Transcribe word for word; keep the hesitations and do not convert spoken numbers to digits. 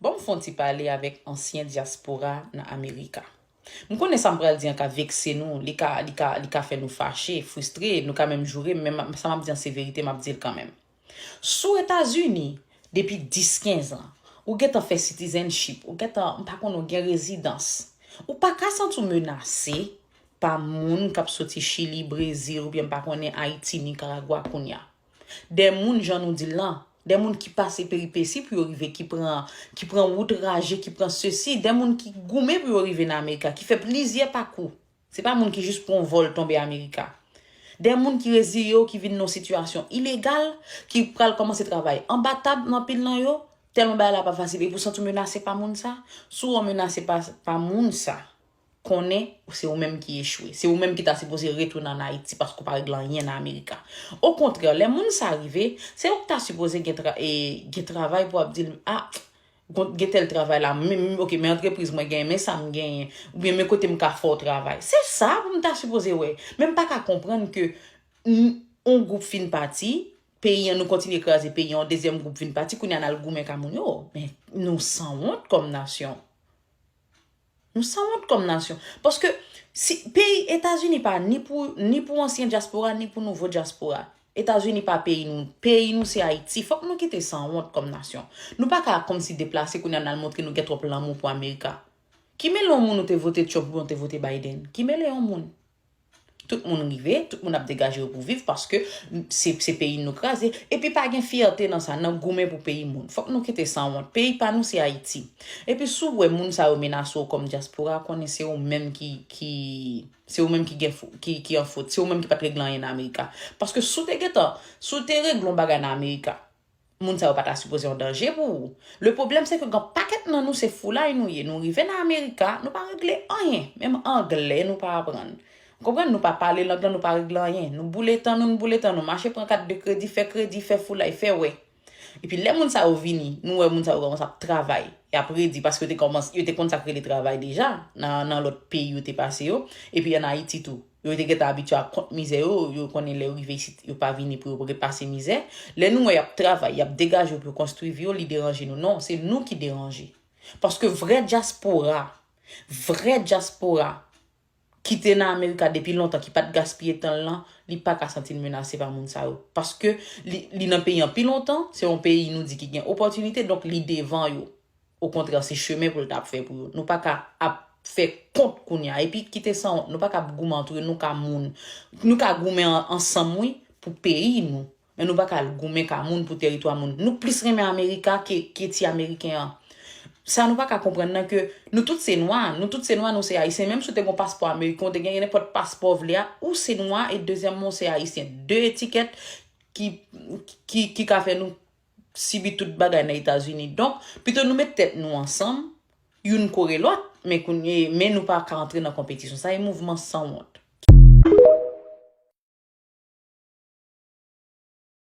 Ban m fè yon ti pale avèk ansyen dyaspora nan Amerika. M konnen sa m pral di an ka vekse nou, li ka, li ka, li ka fè nou fache, fristre, nou ka menm joure m, men sa m ap di an se verite, m ap di l kanmenm. Sou Etazini, depi dis, kenz an, ou gentan fè citizenship, ou gentan, m pa konnen, ou gen rezidans. Ou pa ka santi w menase pa moun k ap soti Chili, Brezil, oubyen m pa konnen Ayiti, Nikaragwa kounye a. De moun, jan nou di l lan, de moun ki pase peripesi pou yo rive, ki pran, ki pran wout raje, ki pran sesi, de moun ki goumen pou yo rive nan Amerika, ki fè plizyè pakou. Se pa moun ki jis pran yon vòl tonbe Amerika. De moun ki reziye yo, ki vin nan yon sitiyasyon ilegal, ki pral kòmanse travay anba tab nan pil nan yo, tèlman bagay la pa fasil. Epi w santi w menase pa moun sa, si w menase pa, pa moun sa, konnen se ou menm ki echwe. Se ou menm ki ta sipoze retounen ann Ayiti paske w pa regle anyen nan Amerika. Okontrè, lè moun sa rive, se ou ki ta sipoze gen, tra, e, gen travay pou w ap di l, a, gen tèl travay la, men, ok, men antrepriz mwen genyen, men sa m genyen, oubyen men kote m ka fè w travay. Se sa pou m ta sipoze wè. Men m pa ka konprann ke yon gwoup fin pati, peyi an, nou kontinye kraze peyi an, yon dezyèm gwoup vin pati, kounye a n al goumen ka moun yo. Men nou sanwont kòm nasyon. Nou sanwont kòm nasyon. Paske si peyi Etazini pa ni pou, ni pou ansyen dyaspora, ni pou nouvo dyaspora. Etazini pa peyi nou. Peyi nou se Ayiti. Fòk nou kite sanwont kòm nasyon. Nou pa ka kòmsi deplase kounye a n al montre nou gen twòp lanmou pou Amerika. Ki mele yon moun ou te vote Trump oubyen ou te vote Biden? Ki mele yon moun? Tout moun rive, tout moun ap degaje yo pou viv paske se, se peyi nou kraze. Epi pa gen fyète nan sa, nan goumen pou peyi moun. Fòk nou kite sanwont. Peyi pa nou se Ayiti. Epi si w wè moun sa yo menase w kòm dyaspora, konnen se ou menm ki, ki, se ou menm ki gen fo, ki, ki an fot. Se ou menm ki pa t regle anyen nan Amerika. Paske si w te gentan, si w te regle yon bagay nan Amerika, moun sa yo pa ta sipoze yon danje pou ou. Le pwoblèm se ke gen pakèt nan nou se foulay nou ye. Nou rive nan Amerika, nou pa regle anyen. Menm anglè nou pa aprann. Ou konprann? Nou pa pale lang lan, nou pa regle anyen. Nou boule tan nou, nou boule tan nou. Mache pran kat de kredi, fè kredi, fè foulay, fè wè. Epi lè moun sa yo vini, nou wè moun sa yo kòmanse ap travay. Y ap redi paske yo te kòmanse, yo te konn sa k rele travay deja nan, nan lòt peyi yo te pase yo. Epi ann Ayiti tou. Yo te gentan abitye ak kont mizè yo, yo konnen lè yo rive isit, yo pa vini pou yo repase mizè. Lè nou wè y ap travay, y ap degaje yo pou yo konstwi vi yo, li deranje nou. Non, se nou ki deranje. Paske vrè dyaspora, vrè dyaspora ki te nan Amerika depi lontan, ki pa t gaspiye tan l lan, li pa ka santi l menase pa moun sa yo. Paske li, li nan peyi an pi lontan, se yon peyi nou di ki gen opòtinite, donk li devan yo. Okontrè, se chemen pou l t ap fè pou yo. Nou pa ka ap fè kont kounye a. Epi kite sanwont, nou pa ka ap goumen antre nou ka moun. Nou ka goumen an, ansanm, wi, pou peyi nou. Men nou pa ka al goumen ka moun pou tèritwa moun. Nou plis renmen Amerika ke, ke ti Ameriken an. Sa nou pa ka konprann nan ke nou tout se nwa, nou tout se nwa, nou se Ayisyen. Menm si w te gen yon paspò ameriken, w te gen nenpòt paspò w vle a, ou se nwa e dezyèmman w se Ayisyen. De etikèt ki, ki, ki ka fè nou sibi tout bagay nan Etazini. Donk, pito nou met tèt nou ansanm, youn kore lòt, men kounye, men nou pa ka antre nan konpetisyon. Sa e mouvman sanwont.